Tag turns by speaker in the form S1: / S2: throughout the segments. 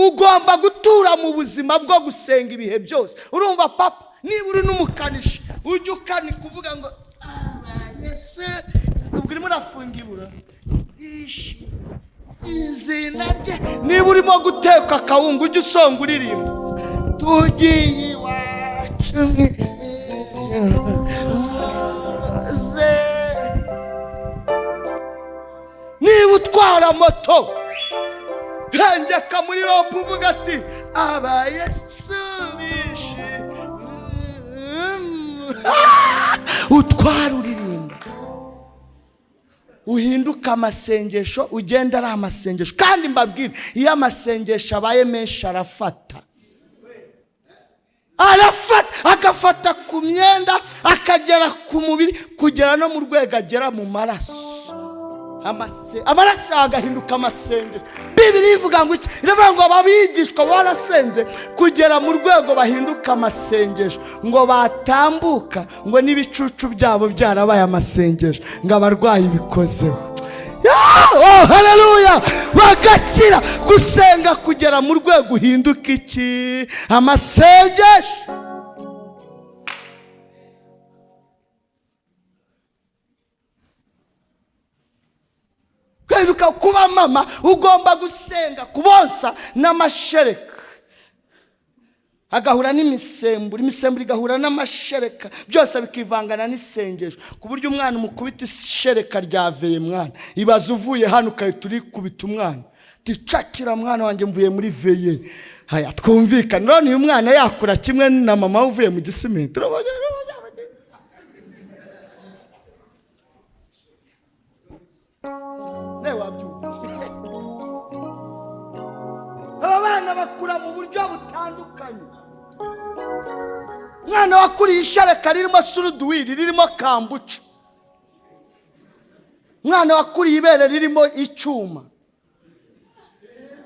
S1: Ugomba gutura mu buzima bwo gusenga ibihe byose. Urumva papa, niba uri n'umukanishi, ujya ukanika uvuga ngo abayese, ubwo urimo urafunga ibura izina rye. Niba urimo guteka akawunga, ujya usonga uririmba tugiye iwacu. Niba utwara moto, hengeka muri rope uvuga ati abayesu bishi, utwara uririmba, uhinduka amasengesho, ugenda ari amasengesho. Kandi mbabwire, iyo amasengesho abaye menshi arafata, arafata, agafata ku myenda, akagera ku mubiri, kugera no mu rwego agera mu maraso. Amaraso agahinduka amasengesho. Bibiri ivuga ngo iki? Iravuga ngo ababigishwa barasenze kugera mu rwego bahinduka amasengesho, ngo batambuka ngo n'ibicucu byabo byarabaye amasengesho, ngo abarwayi bikozeho, oh haleluya, bagakira. Gusenga kugera mu rwego uhinduka iki? Amasengesho. Kwibuka kuba mama, ugomba gusenga kubonsa n'amashereka agahura n'imisemburo, imisemburo igahura n'amashereka, byose bikivangana n'isengesho, ku buryo umwana umukubita ishereka ryaveye. Mwana, ibaze uvuye hano ugahita urikubita umwana, ticakira mwana wanjye, mvuye muri veye. Haya, twumvikane none, uyu mwana yakura kimwe na mama uvuye mu gisimenti? Aba bana bakura mu buryo butandukanye. Umwana wakuriye ishereka ririmo suruduwiri, ririmo kambuca, umwana wakuriye ibere ririmo icyuma,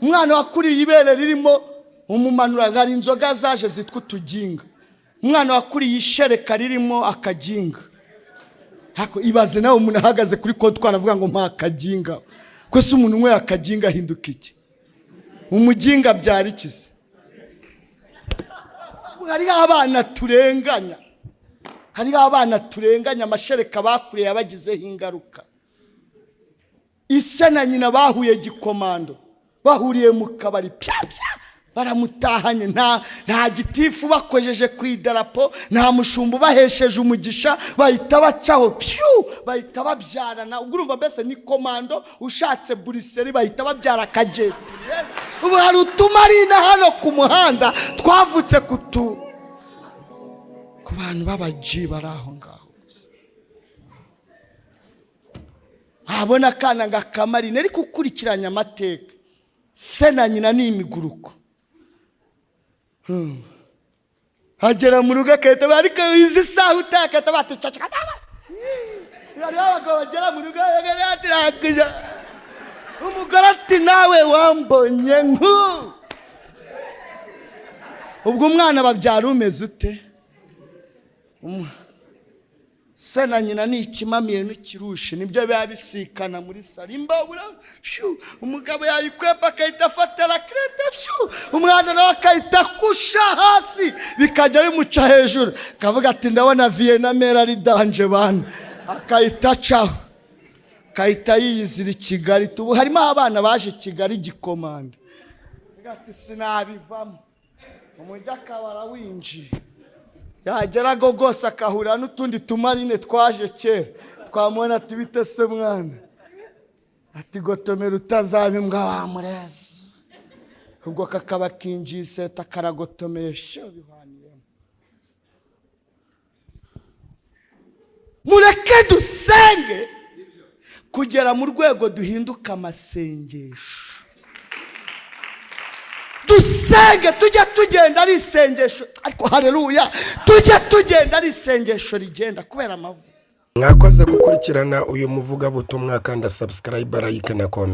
S1: umwana wakuriye ibere ririmo umumanura, hari inzoga zaje zitwa utuginga, umwana wakuriye ishereka ririmo akaginga. Ibaze nawe umuntu ahagaze kuri kontwari avuga ngo mpa akaginga. Ko se umuntu unyweye akaginga ahinduka iki? Umuginga byara iki se? Hariho abana turenganya, hariho abana turenganya, amashereka bakuriye yabagizeho ingaruka. Ise na nyina bahuye gikomando, bahuriye mu kabari, pya pya baramutahanye. Nta gitifu bakojeje ku idarapo, nta mushumba ubahesheje umugisha, bahita bacaho pyu, bahita babyarana. Ubwo urumva mbese ni komando ushatse buriseri, bahita babyara akajeti. Ubu hari utumarina hano ku muhanda twavutse ku bantu b'abaji bari aho ngaho gusa. Wabona akana ngo akamarine, ariko ukurikiranye amateka, se na nyina ni imiguruko. Agera mu rugo agahita, ariko izi saha utakahita baticacika. Hariho abagabo bagera mu rugo, umugore ati nawe wambonye nku. Ubwo umwana babyara umeze ute? Se na nyina ni ikimamiye n'ikirushi, nibyo biba bisikana muri salo. Imbabura pyu, umugabo yayikwepa akahita afata rakirete pyu, umwana nawe akahita akusha hasi, bikajya bimuca hejuru, akavuga ati ndabona viyenamera ari danger bana, akahita acaho, akahita yiyizira i Kigali. Tubu harimo abana baje Kigali gikomanda, ati sinabivamo, umujyi akaba arawinjiye, yagerago rwose akahurira n'utundi tumarine twaje kera, twamubona ati bite se mwana? Ati gotomera utazaba imbwa wamurezi. Ubwo kakaba kinjiye iseta karagotomeye sho bihwaniyemo. Mureke dusenge kugera mu rwego duhinduka amasengesho. Dusenge tujye tugenda ari isengesho, ariko haleluya, tujye tugenda ari isengesho rigenda kubera amavuta.
S2: Mwakoze gukurikirana uyu muvugabutumwa. Kanda subscribe, like na comment.